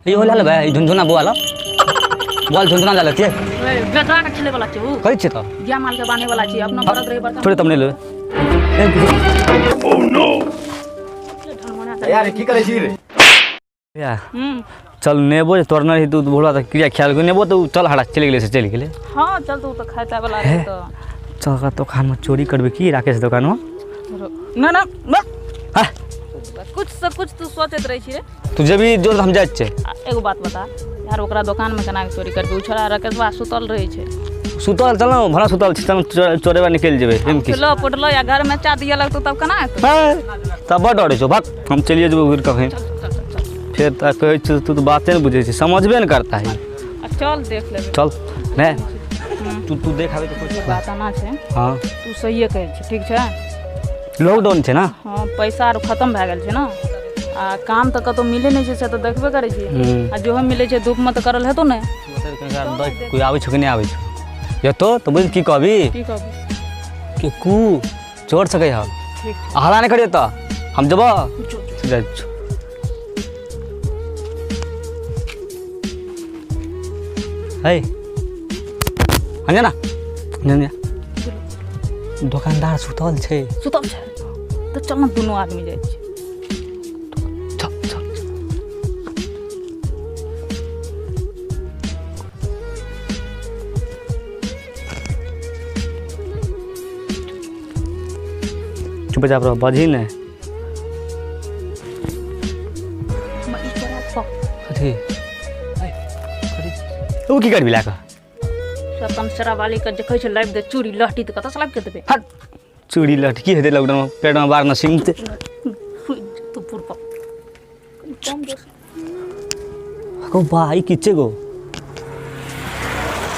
इहो लए लेबै, ई झुनझुना बौआ लए। बौआ लए झुनझुना लए लेतियै। बेटा के खेले वाला छै उ। कहै छियै तऽ। गाय माल के बांधे वाला छै, अपना बरद रहे बड़का। थोड़े तब नहि लेबै। यार की करै छी रे? या चल नेबो जे तोड़ने रही तू भोला तऽ क्रिया ख्याल नेबो तऽ चल हरा चलि गेलै से चलि गेलै। हाँ चल तू तऽ खाइते वाला रहे तऽ। चल ओकरा दोकानमे चोरी करबै की राकेश दोकानमे? ना ना ना। हाँ। कुछ से कुछ तू सोचैत रहै छी रे। तू जेबही जोर हम जाइ छियै। एगो बात बता यार, ओकरा दोकानमे केना कऽ चोरी करबी? ओ छोड़ा राकेशवा सुतल रहै छै। सुतल चल ने, भला सुतल छै, चल चोरेबा निकलि जेबै। एहिमे की? उठलो पुटलो या घरमे चा दिअ लगतौ तब केना हेतौ? हैं, तब बड़ डरै छौ। भक, हम चलिए जेबै घुरि कऽ फेर। तऽ कहै छियौ तू तऽ बाते नहि बुझै छी, समझबे नहि करता है। आ चल देख लेबै। चल नहि, तू तू देख आबै तऽ कुछ बात एना छै। हाँ तू सहिए कहै छी, ठीक छै। लॉकडाउन छै ने। हाँ पैसा आर खतम भए गेल छै ने, आ काम तऽ कतहु मिलै नहि छै, से तऽ देखबे करै छी। आ जेहो मिलै छै धूपमे तऽ करल हेतौ नहि। कोइ आबै छौ कि नहि आबै छौ? एतो तऽ बुझ की कहबी? की कहबी? कि कू चोर सकै हँ। ठीक। हल्ला नहि करियौ तऽ हम जेबो जाइ छौ। है अंजना, अंजना, दोकानदार सुतल छै। सुतल छै तऽ चल ने, दुनू आदमी जाइ छी। चल चल। चुपचाप रह, बजही नहि। ई चोरा कऽ। कथी ओ की करबी लए कऽ? सतमसरा वाली के देखै छै लाइव दे चूड़ी लहटी तऽ कतऽसँ लाबि कऽ देबै? हट, चूड़ी लहटी की हेतै लॉकडाउन? पेटमे बार न सिंगते तू पुरपा कम बेस। गो बा, ई की छै गो?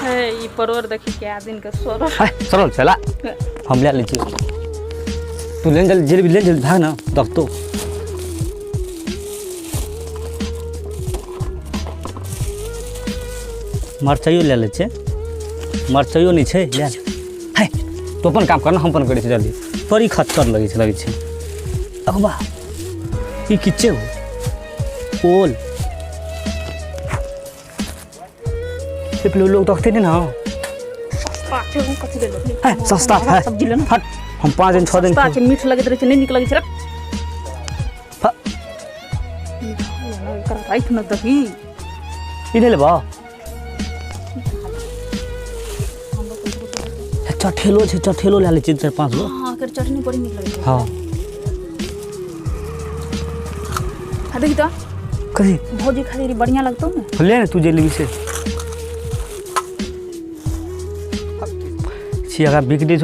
हे ई परोड़ देखी, कए दिन के सड़ल। है सरल चला, हम ले लै छी। तू ले जल्दी, जल्दी ले, जल्दी भाग ना देखतो। मरचाइयो ले लै छै, मरचाइयो नहि छै, ले है। तू अपन काम कर ना, हम अपन करै छी। जल्दी, बड़ी खच्चर लगै छै, लगै छै। अगबा ई की छै हो? ओल लोग देखते नहीं ना। सस्ता छै, हम कथी ले लेबै? है सस्ता है। सब्जी लेना। हट, हम 5 दिन 6 दिन सस्ता छै, मीठ लगैत रहै छै, नहि नीक लगै छै रे। एकर राखि न दही। ई नहि लेबऽ? चठेलो छै, चठेलो लए लै छियै 4-5 गो। हाँ, एकर चटनी बड़ी नीक लगै छै। हाँ। आ देखी तऽ। कथी? भौजी खाली बढ़िआँ लगतौ ने। ले ने, तू जे लेबी से छी। अगर बिक्री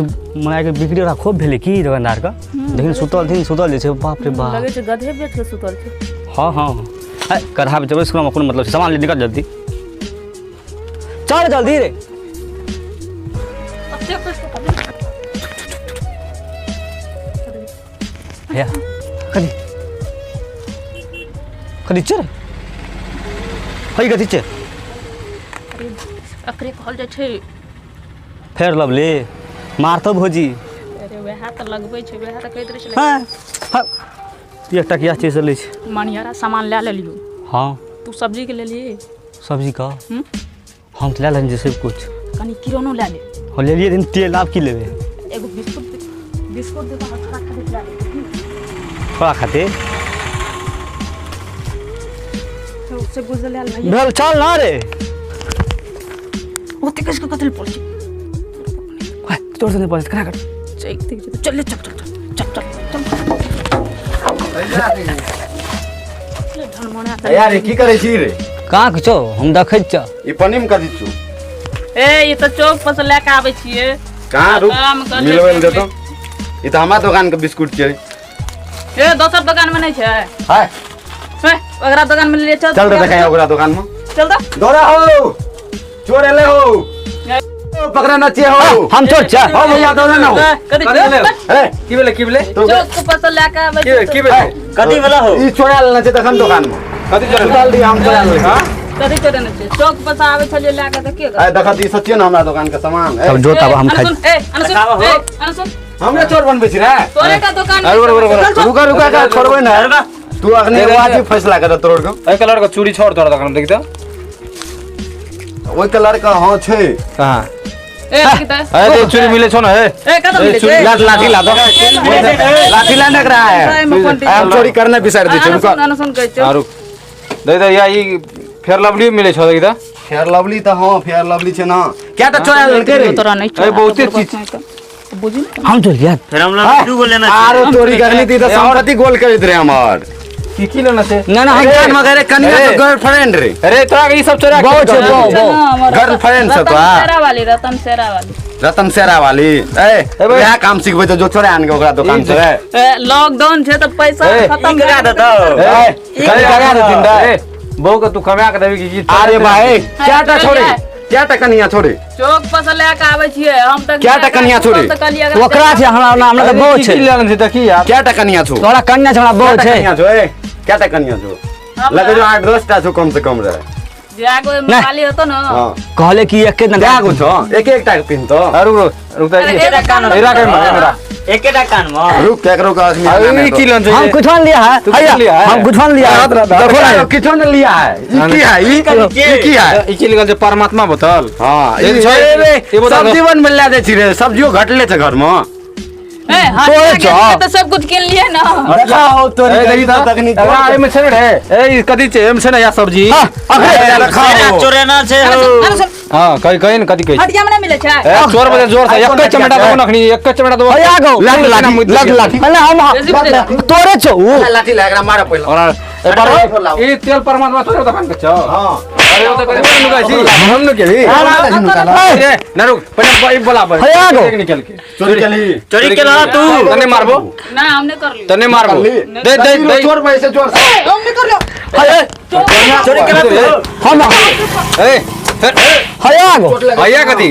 मनाके बिक्री ओकरा खूब भेलै की दोकानदारके? लेकिन सुतल थिन, सुतल जे छै, बाप रे बाप। लगै छै गधे बेच के सुतल छै। हाँ हाँ, है गधा बेचबै सुना कोनो मतलब छै? सामान ले, निकल जल्दी, चल जल्दी रे। कते पैसा? भैया कथी कथी छै रे? है कथी छै? अरे एकरे कहल जाइ छै फेर लवली मारतौ भौजी। अरे वएह तऽ लगबै छै, वएह तऽ कहैत रहै छलै। हाँ हाँ, एकटा किया चीज लै छै। मनिहारा सामान लए लेलियौ? हाँ। तू सब्जी के लेलियै? सब्जी का? हम्म? हम तऽ लए लेलियै सब कुछ। कनि किरानो लए ले। हम लेलियै दिन तेल, आब की लेबै? एगो बिस्कुट, बिस्कुट देबो थोड़ा खातिर लए ले। थोड़ा खातिर। से गुजर लए ले भैया। भेल, चल ना रे। ओते कसके कथी लए पड़ै छै? हाय, तोर से नहीं पड़ै, केना कर? चल चल चल चल चल चल चल चल। यार की करै छी रे? कहाँ छौ? हम देखै छियौ। ई पन्नी में कथी छौ? ए ई तऽ चौक पर से लए के आबै छियै। कहाँ रुक। काम कर ले। मिलबै लए देतौ। ई तऽ हमरा दोकान के बिस्कुट छै। ए दोसर दोकान में नहि छै। हाय। ए ओकरा दोकान में ले चल। चल रे, देखाइ ओकरा दोकान में। चल तऽ। दौड़ा हो, चोर एले हो, पकड़ा न छियै हो। हम चोर छियै? हो भैया, दौड़ा ना हो। कथी? ए की भेलै, की भेलै? तो चौक पर से लए के आबै की छियै। की भेलै? कथी भेला हो? ई चोरा लेने छै तखन दोकान में। कथी चोरा? सुतल रही, हम चोरा लेने। हाँ? कथी चोरेने छै? चौक पर से आबै छलियै लए के तऽ के? ए देखत, ई सच्चे ने हमरा दोकान के सामान। ए तब जोत, आब हम खाइ। ए अनसुन, ए अनसुन। हमरे चोर बनबै छी रे? तोरे का दोकान। अरे रुक रुक रुक रुका रुका का, छोड़बै ना। तू अखने दे, दे, वाजिब फैसला कर तोड़ के। एहि कलर के चूड़ी छोड़ तोरा दोकान में, देखी त। ओइ कलर के हां छै। कहाँ? ए देखी त। ए देख चूड़ी मिले छौ ना ए। ए कतऽ मिलै चूड़ी छै? लात लाठी ला दो। लाठी ला नक रहा है। हम चोरी करना बिसार दै छै। रुक। सुन सुन कहै छियौ। आ रुक। दे दे या ई फेयर लवली मिले छौ देखी त। फेयर लवली त हां, फेयर लवली छै ना। क्या त चोरा लेलकै रे? तोरा नहि ए, बहुते चीज। बुझी ने। हम चोरी यार। फेर हम लोग दू गो लेना छै। आरो चोरी करनी थी त संपत्ति गोल करैत रहे हमर। की की लेना छै? ना ना हम कान मगरे कनिया अरे। तो गर्लफ्रेंड रे। अरे तोरा के ई सब चोरा के बहुत छै, दे। बहुत। गर्लफ्रेंड से तो रतन आ। सेरा वाली, रतन सेरा वाली। रतन सेरा वाली। ए भाई। वएह काम सिखबै छै जो चोरा आन के ओकरा दोकान से। ए लॉकडाउन छै त पैसा ए, खत्म ई करा भए गेल। देतौ। ए, कनी करा देथिन रे। ए, बहू के तू कमा के देबी की की? अरे भाई, क्या टा छोड़े? क्या टा कनिया छोड़े? चौक पर से लए के आबै छियै हम तऽ। क्या टा कनिया छोड़ी? तऽ कहलियै अगर ओकरा छै, हमरा ना, हमरा तऽ अरे, बहुत की छै। की लेना छै देखी यार। क्या टा कनिया छो? तोरा कन्या छै, हमरा क्या बहुत टा छै। कनिया छो? ए, क्या टा कनिया छो? लगे जो 8-10 टा छो कम से कम रे। जे आगो मोबाइल होतो न। हां। कहले कि एके दिन क्या गो छो? एक एक टा पिन तो। आ, रुक रुक रुक त। अरे, एगो कान में। एरा के मेरा। एकेटा कान में। रुक केकरो का आदमी अरे ई की लेना छै? हम कुछ लिया है। तू कुछ लिया है? हम कुछ लिया है। देखो ना। किछो न लिया है। ई की है? ई ई की है? ई की लिखल छै? परमात्मा बोतल। हां, ई ई छै, रे, ई बोतल। सब्जी बन मिल दे छी रे, सब्जियो घटले छै घर में। ए तोरे हटिया छौ। गेलियै तऽ सब कुछ किन लिए न। देखाओ तोरी। ए देखी त तकनीक। एकरा एमे छै ने रे। ए ई कथी छै? एमे छै ने या सब्जी? अखरे रखाओ। चोरेना छै हो। हां, कहि कहि ने कथी कहै छै? हटिया में नहि मिलै छै। ए चोर बजे जोर से आइफोन एक चमेटा हटिया देबो नखनी, एक चमेटा देबो। हैया गो। लग लाठी, लग लाठी। अरे हम बेसी बुझै। तोरे छौ उ। लाठी ला एकरा मारे पहिले। और ए पर ई तेल परमात्मा तोरे दुकान के छौ? हां। अरे ओ त कथी नुकाइ छी? हम नु केली। ए ना रुक, पहिले ई बोला पर। हैया गो। निकल के। चोरी केली। चोरी केला तू। तने मारबो, नहि, हम नहि करलियै। तने मारबो। दे दे दे। चोर पैसे चोर से। हम नहि करलियै। हे चोरी केला तू। हम ए फिर हैया गो। भैया कथी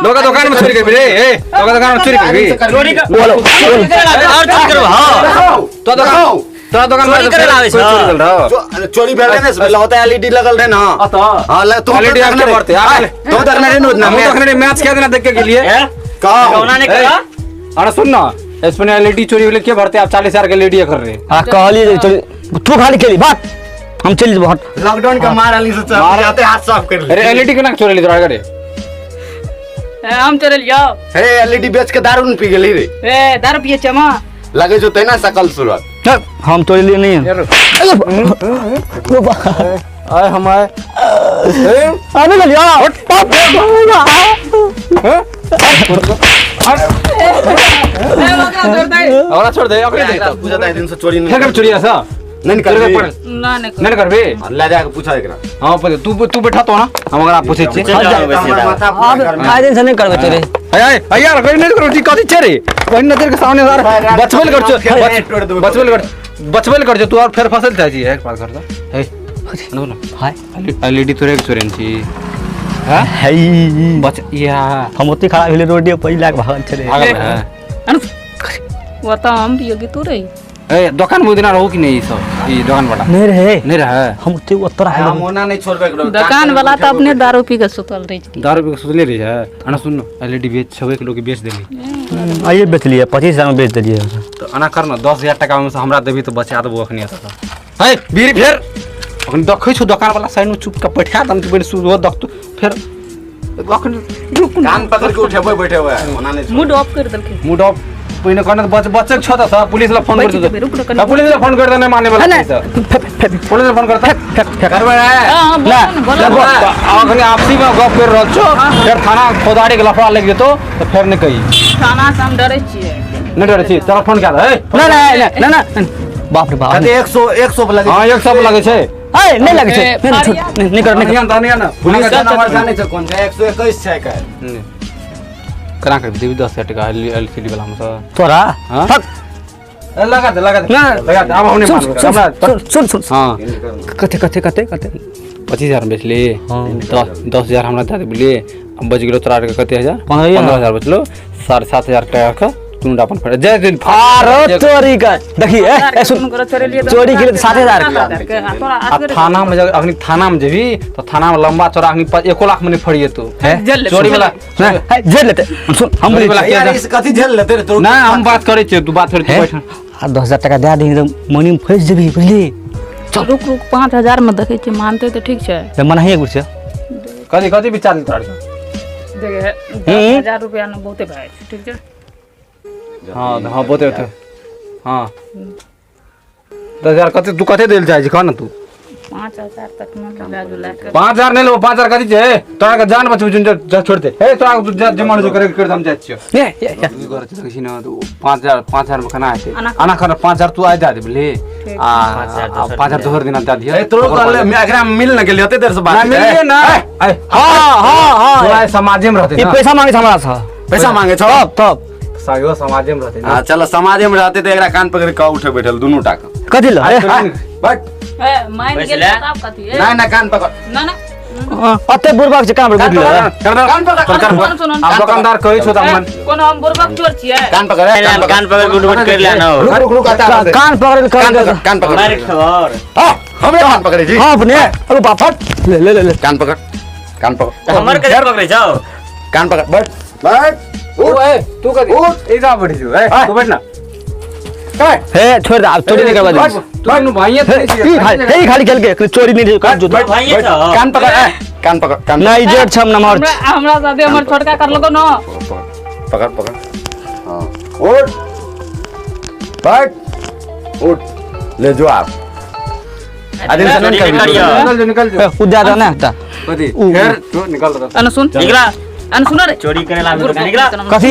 लोग दुकान में चोरी करबी रे? ए लोग दुकान में चोरी करबी? चोरी कर। बोलो। और चोरी करबो हां। तो दुकान तोरा दुकान में चोरी करे लावे कोई छौ। चोरी करल रहो। चोरी भेल रहे ने, होता एलईडी लगल रहे ना। अतः हां, ले तू LED देखने आके बढ़ते, आ ले। तू देखने रे ना। हम तो मैच के देना देख के गेलिए। हैं? का कौना ने करा? अरे सुन ना, इसमें एलईडी चोरी होले के भरते आप 40,000 के एलईडी कर रहे। आ कहलिए जे चोरी तू खाली खेली बात, हम चलि जेबो हट। लॉकडाउन के मार आली से चल जाते हाथ साफ कर ले। अरे एलईडी केना चोरी ले तोरा करे? ए, हम चोरेलियौ। हे एलईडी बेच के दारू न पी गेली रे। ए दारू पियै छै माँ। लगे जो तैना सकल सूरत। चल, हम तोरे लिए नहीं है। आए हम आए। आने लग यार। ए ओकरा छोड़ दे। ओकरा छोड़ दे, ओकरे दे तब। पूजा दिन से चोरी फेर कब चोरी ऐसा? नहीं चोरी कर कर ना नहि कर। नहीं करबे? ले जाके पूछा एकरा। हां पर तू तू बैठा तो ना, हम ओकरा पूछै छी। चल जाओ वैसे माथा आब आए दिन से नहीं करबे तोरे। अरे अरे यार कोई नहीं करो, कथी छै रे? कोई नजर के सामने यार बचबल कर छो, बचबल कर, बचबल कर छो तू और फेर फसल जाइ छी। एक बात कर त हे नो नो हाय एलईडी तोरे के चोरेन छी? हां है बच या। हम ओते खड़ा भेले रोडे पर लाग भागल छले। भागल है। वो तऽ हम पियोगी तू रही। ए दुकान में दिना रहू कि नहीं? ई सब ई दुकान वाला नहीं रहे। नहीं रहे। हम ओते ओतरा हम ओना नहीं छोड़बे एकरो। दोकान वाला तऽ अपने दारू पी के सुतल रहै छै। दारू पी के सुतले रही है। अना सुन, एलईडी बेच छबे के लोग बेच देली। आइए बेच लिए 25,000 में बेच देलिए। तो अना कर ना, 10,000 टका में से हमरा देबी तो बचा देबो अखनी एतऽ। हे बीर फेर अखनी देखै छौ दुकान वाला साइड में चुप के बैठा दम के बैठ सुबह देखतो फेर अखनी रुक ना। कान पकड़ के उठेबे बैठे हुए ओना नहीं। मूड ऑफ कर देलकै। मूड ऑफ पहिने कहने तऽ बच बचक छौ तऽ सर पुलिस ला फोन कर बचि दे। रुक रुक कनी। पुलिस ला फोन कर दे, नहीं माने वाला नहीं, सर पुलिस ला फोन करता करबे हां हां बोलो ने, बोलो ने। अखनी आपसी में गप कर रहल छौ, फेर थाना फौजदारी के लफड़ा लागि जेतौ तऽ फेर नहि कही। थाना से हम डरै छियै। नहि डरै छी? तोरा फोन कए दे। ना ना ना ना बाप रे बाप। कते 100 100 पर लगे। हां 100 पर लगै छै। ए नहीं लगे छै, नहीं नहीं, छोड़, नहीं नहीं कर नहीं कर। धनिया ना पुलिस के नंबर जानै छै कोन छै? 121 छै काल्हि। केना करबी देबी 10,000 टका एलसीडी वाला में से? तोरा हाँ? फक। ए, लगा दे लगा दे ना। लगा दे, आब हम नहि सुन मानबै। सुन हमरा सुन सुन सुन। हां कते कते कते कते? 25,000 में बेचली। हाँ। 10,000 हमरा दए देबली, अब बच गेलो तोरा आरके कते हजार? 15,000। 15,000 बचलो, 7,500 टका के तू अपन फड़ जय दिन आरो चोरी कर देखी ए ए सुन, चोरी के लिए 7,000 के तोरा आ थाना में जब अखनी थाना में जेबी तो थाना में लंबा चौड़ा अखनी 1 लाख में नहीं फड़िए तू। हैं? जेल ले, चोरी वाला ना है, जेल लेते सुन हम चोरी बोले वाला यार इस कथी झेल लेते रे तोर? ना हम बात करै छियै, तू बात करै हैं? बैठ। आ 10,000 टाका दए दही तऽ मनी में फँसि जेबही, बुझली? चल रुक रुक, 5,000 में देखै छियै, मानतै तऽ ठीक छै। तऽ मनाही एक छै। कथी कथी विचार तोरा? देखे, 10,000 रुपया ने बहुते भए जाइ छै, ठीक छै? हाँ हाँ, बहुते होते। हाँ, 10,000 कते तू कते देल चाहै छी, कह ने तू। 5,000 तक में मिला जुला के। 5,000 नहि लेबो, 5,000 कथी छै? तोरा के जान बचबै छौ, जा छोड़ दे। हे तोरा तू जे मन जो करे कर, हम जाइ छियौ। ए, ए, ए। तू घर चल छी ने, तो 5,000, 5,000 में केना हेतै? अना आना कर, 5,000 तू आइ दए दे, बुझली? आ 5,000 दोसर दिना दए दिअ। ए तोरो कहले एकरा मिल न गेली ओते देर से बात। ना मिलिए ना। हाँ हाँ हाँ, तोरा समाजे में रहते ई ना। पैसा मांगे छै हमरा से? पैसा मांगे छौ? तब तब सागो समाजे में रहते ना। हां चल, समाजे में रहते त एकरा कान पकड़ के उठे बैठल दुनू टाका। कथी ल? अरे, बट ए मान गेल तब कथी? ए ना ना, कान पकड़। ना ना। अते बुढ़बाक छै, कान पर बैठल। कान पकड़, सुन सुन सुन। आब दुकानदार कहै छौ त मन कोनो हम बुढ़बक चोर छियै? कान पकड़, कान पकड़, कान पकड़ के उठ कर ले ना। रुक रुक रुक, आता कान पकड़ कान के पकड़, कान पकड़। मार खबर। हां, हमरे कान पकड़े जी? हाँ, अपने। अरे बाप, हट, ले ले ले ले। कान पकड़, कान पकड़। हमर के पकड़े जाओ। कान पकड़, बैठ बैठ। ओ ए तू कथी ए जा बैठ जो, ए तू बैठ ना। हे छोड़ दे, आब चोरी नहीं करवा दे। तू नु भाइये। हे ई खाली, हे ई खाली खेल के चोरी नहीं कर जो। भाइये छौ। कान पकड़, ए कान पकड़, कान नहीं जेठ छ, हम नमहर हमरा हमरा साथे हमर छोटका करलको न। पकड़ पकड़, हां, उठ बैठ, उठ, ले जो आप आदिन से चोरी नहीं करियो। निकल जो, निकल जो। उ ज्यादा ना हटा। कथी फेर तू निकल रहा। अन सुन। निकला। अन सुन रे। चोरी करे ला दुकान, निकला। कथी?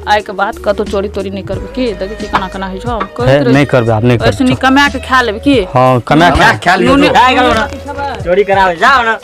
आइ के बाद कतौ चोरी तोरी नहीं करबे की? देखै छी केना केना होइ छौ, हम हे कहैत रहै। नहीं करबे, आब नहीं ओहिसँ करबे। नीक कमा के खा लेबै की? हाँ, कमा कमा खा खा लियो। नून- जाए गेलो ना। चोरी करावे जाओ ना।